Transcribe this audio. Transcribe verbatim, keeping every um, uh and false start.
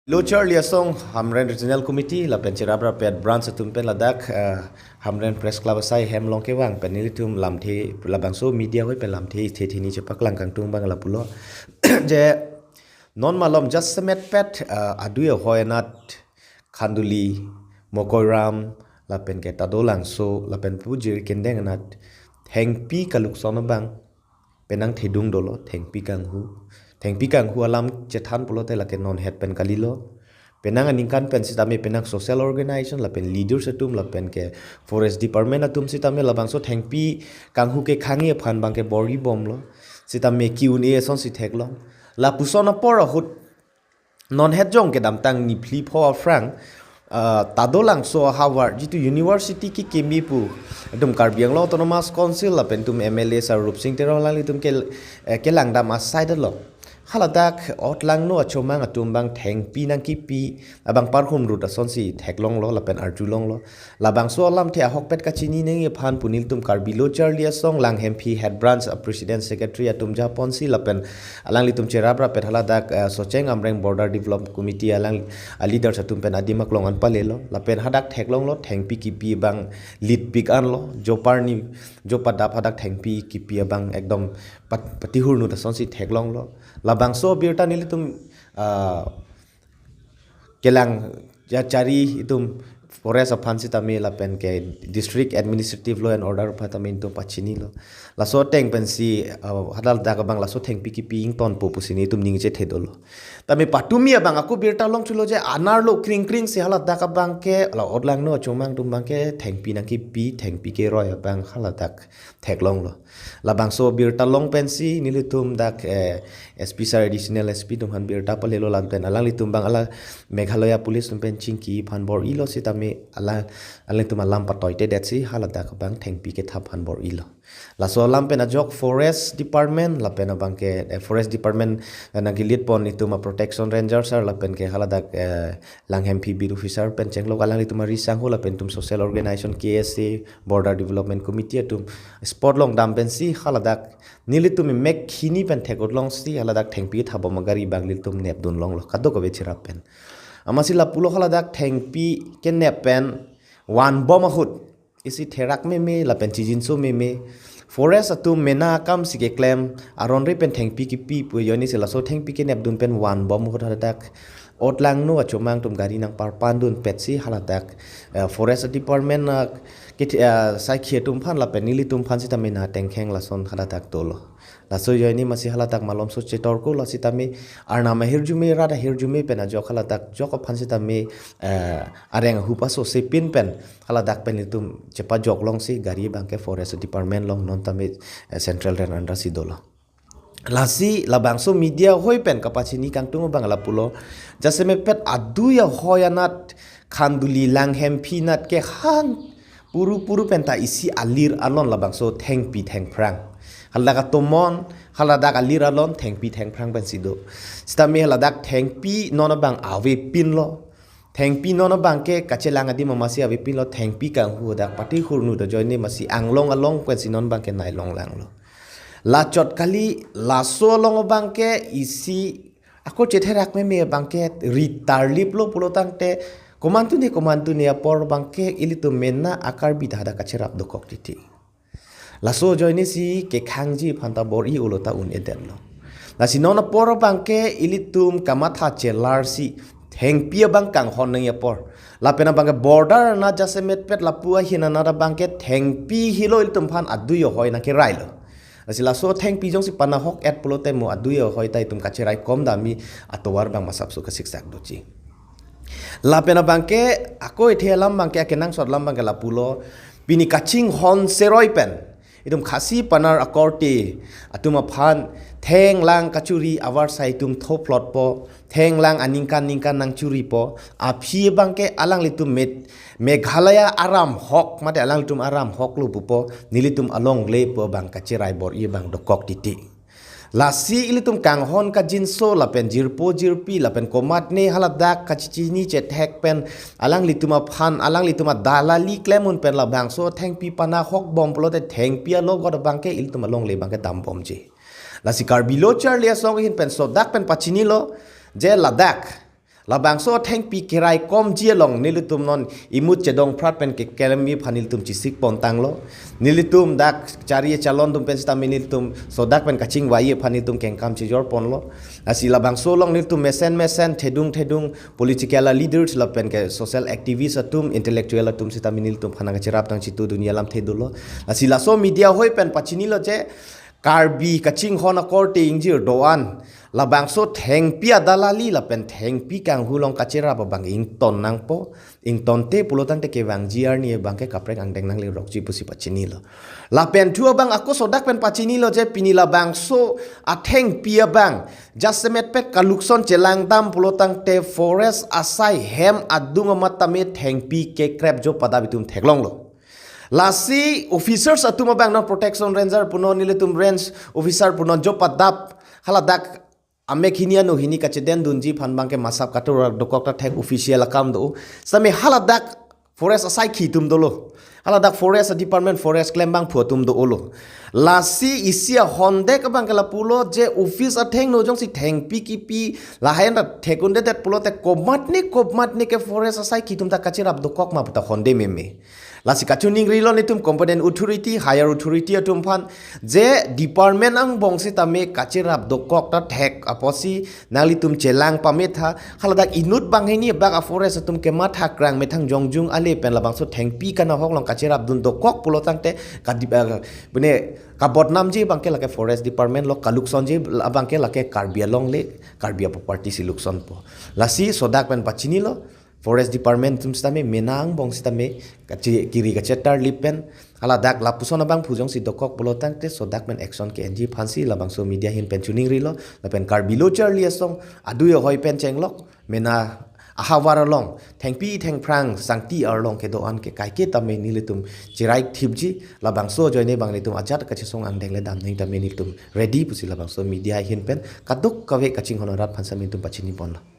Lo Charli Asong Hamren Regional Committee lapen cherap rapet branch atum pen ladak, eh, Hamren Press Club asai hem along kevang pen nelitum lamthe labangso media ahoi pen lamthe ithe thini chepaklang kangtung abang lapulo. Je non malom jasemetpet, eh, adui ahoi anat Khanduli, Mokoiram, lapen ke Tadolangso, lapen pu Jirikindeng anat thengpi kalukson abang penang thedung dolo, thengpi kanghu. Thengpi kanghu alam chethan pulote lake non het pen kalilo. Penang aningkan pen sitame penang social organization lapen leaders atum lapen ke forest department atum sitame labangso thengpi kanghu kekhangji aphan abang ke bor-i bomlo. Sitame ki-un-e asonsi theklong. Lapuson apor ahut non het jong kedamtang niphli pho aphrang, ah, Tadolangso ahavar jitu university kekimi pu, etum Karbi Anglong Autonomous Council lapen etum M L A Sir Rupsing Teron alanglitum ke, eh, kelangdam asai dolo. Haladak Otlangno achomang atum abang thengpi nangkipi abang parhum rut asonsi theklonglo lapen arjulonglo. Labangso alamthe ahokpet kachini nangji aphan pu nelitum Karbi Lo Charli Asong Langhemphi Head Branch a President Secretary atum japonsi lapen alanglitum cherap rapet haladak, eh, Socheng Amreng Border Development Committee alang, ah, leaders atum pen adim aklong an palelo. Lapen hadak theklonglo thengpi kipi abang litpik anlo. Joparni, jopadap hadak thengpi kipi abang ekdom pat-, patihurnu ta asonsi theklonglo. Labangso abirta nelitum, ah, kelang ya chari itum forest aphan sitame lapen ke district administrative law and order aphan tame itum pachinilo. Laso ateng pensi, uh, haladak abang laso thengpi kipi ingtonpo pusi nelitum ningje thedolo. Tame patumi abang ako birta longchotlo je anerlo kring kring si haladak abang ke la Otlangno achomang atum abang ke thengpi nangkipi, thengpi keroi abang haladak theklonglo. Labangso birta long pensi nelitum dak, eh, S P sir, additional S P atum aphan birta palelo lapen alanglitum abang ala Meghalaya Police atum pen chingki aphan bor-ilo sitame ala, alanglitum alam patoitedetsi haladak abang thengpi kethap aphan bor-ilo. Laso alam pen ajok forest department lapen abang ke, eh, forest department, eh, nangkelit pon itum a protection ranger sir lapen ke haladak, eh, Langhemphi beat officer pen chenglok alanglitum ari sangho lapen etum social organization K S A, Border Development Committee atum spot along dam pensi haladak nelitum mek khini pen thekot longsi haladak thengpi thapbom agari abang nelitum nepdun longlo kadokave cherap pen. Amatsi lapulo haladak thengpi kenep pen vanbom ahut isi therak meme lapen chijinso meme. Forest atum mena akam si keklem aron re pen thengpi kipi pu ajoine si laso thengpi kenepdun pen vanbom ahut haladak Otlangno achomang atum gari nangparpandun petsi haladak, eh, forest department na kit-, eh, saikhi atum aphan lapen nelitum aphan sitame na tengkheng lason haladak dolo. Laso ajoine amatsi haladak malomso chetorkolo sitame arnam ahirjume rat ahirjume pen ajok haladak jok aphan sitame, eh, areng ahup aso sepin pen haladak pen itum chepajok longsi gari abang ke forest department along non tame, eh, central rent under si dolo. Lasi labangso media ahoi pen kapachini kangtung abang lapulo. Jasemetpet adui ahoi anat Khanduli Langhemphi anat ke han puru puru pen ta isi alir alon labangso thengpi thengphrang. Haladak atomon, haladak alir alon thengpi thengphrang pensi do. Sitame haladak thengpi non abang avepinlo. Thengpi non abang ke kachelang adim amatsi avepinlo, thengpi kanghu dak patihurnu ta ajoine amatsi anglong along pensi non abang ke nailonglanglo. Lachot kali laso along abang ke isi ako chetherak meme abang ke ri tarliplo pulo tangte komantu ne komantu ne apor abang ke ilitum mena a-Karbi ta hadak kacherap dokok titi. Laso ajoine si kekhangji aphan ta bor-i ulo ta un-edetlo. Lasi non apor abang ke ilitum kamatha chelarsi thengpi abang kanghon nangji apor. Lapen abang ke border na jasemetpet lapu ahin anat abang ke thengpi helo ilitum aphan adui ahoi nangkerailo. Lasi laso thengpi jongsi panahok-et pulote mo adui ahoi ta itum kacherai kom dami atovar abang masapso kasiksak doji. Lapen abang ke ako ithe alam abang ke akenangsot alam abang ke lapulo. Pini kachinghon seroi pen itum Khasi Panar akorte atum aphan thenglang kachuri avarsai itum thoplotpo, thenglang aningkan ningkan nangchuripo, aphi abang ke alanglitum met Meghalaya aram hok mate alanglitum aram hoklo pupo, nelitum alongle pu abang kacherai bor-i abang dokok titi. Lasi ilitum kanghon kajinso lapen jirpo jirpi lapen komatne haladak kachichini chethek pen alanglitum aphan alanglitum adalali klem un pen labangso thengpi panahok bom pulote thengpi alogot abang ke ilitum alongle abang ke dambomji. Lasi Karbi Lo Charli Asong ahin pen sodak pen pachinilo je ladak Labangso athengpi keraikomji along nelitum non imut chedongphrat pen keklem aphan nelitum chisik pontanglo. Nelitum dak chari chalon atum pen sitame nelitum sodak pen kachingvai aphan nelitum kengkam chijor ponlo. Lasi labangso along nelitum mesen mesen thedung thedung political leaders lapen ke social activist atum, intellectual atum sitame nelitum aphan nangkacherap nangchitudunji alamthe dolo. Lasi laso media ahoi pen pachinilo je Karbi kachinghon akorte ingjir do-an labangso thengpi adalali lapen thengpi kanghu along kacherap abang ington nangpo, ingtonte pulotangte kevangji arni abang ke kaprek angdeng nanglerokji pusi pachinilo. Lapen thu abang ako sodak pen pachinilo je pini labangso athengpi abang jasemet pet kalukson chelangdam pulotangte forest asai hem adung amat tame thengpi kekrep jo pada bitum theklonglo. Lasi officers atum abang non protection ranger punon nelitum range officer punon jo padap haladak amek hini ano hini kachedendunji aphan abang ke masap katur dokok ta thek official akam do. Sitame haladak forest asaikhi atum dolo. Haladak forest department forest klembangphu atum dolo. Lasi isi ahondek abang ke lapulo je office athengno jongsi thengpi kipi lahen ta thek-un-edet pulote komatne komatne ke forest asaikhi atum ta kacherap dokok ma puta honde meme. Lasi kachiningri lo nelitum competent authority, higher authority atum aphan je department angbong sitame kacherap dokok ta thek apotsi nanglitum chelang pametha, haladak inut banghini abang a forest atum kematha krang methang jongjung ale pen labangso thengpi kanahok along kacherapdun dokok pulotangte kadi-, eh, bene kabodnamji abang ke lake forest department lo, kaluksonji abang ke lake Karbi along le, Karbi aproperty si luksonpo. Lasi sodak pen pachinilo, forest department atum sitame mena angbong sitame kachi kiri kachetarli pen haladak lapuson abangphu jongsi dokok pulotangte sodak pen action ke-enji aphansi labangso media ahin pen chiningrilo. Lapen Karbi Lo Charli Asong adui ahoi pen chenglok mena ahavar along thengpi thengphrang sangti arlong kedo-an ke kaike tame nelitum cherai thipji, labangso ajoine abang nelitum ajat kachesong angdeng le damnoi tame nelitum ready pusi labangso media ahin pen kadokave kachinghon arat aphan sitame nelitum pachini ponlo.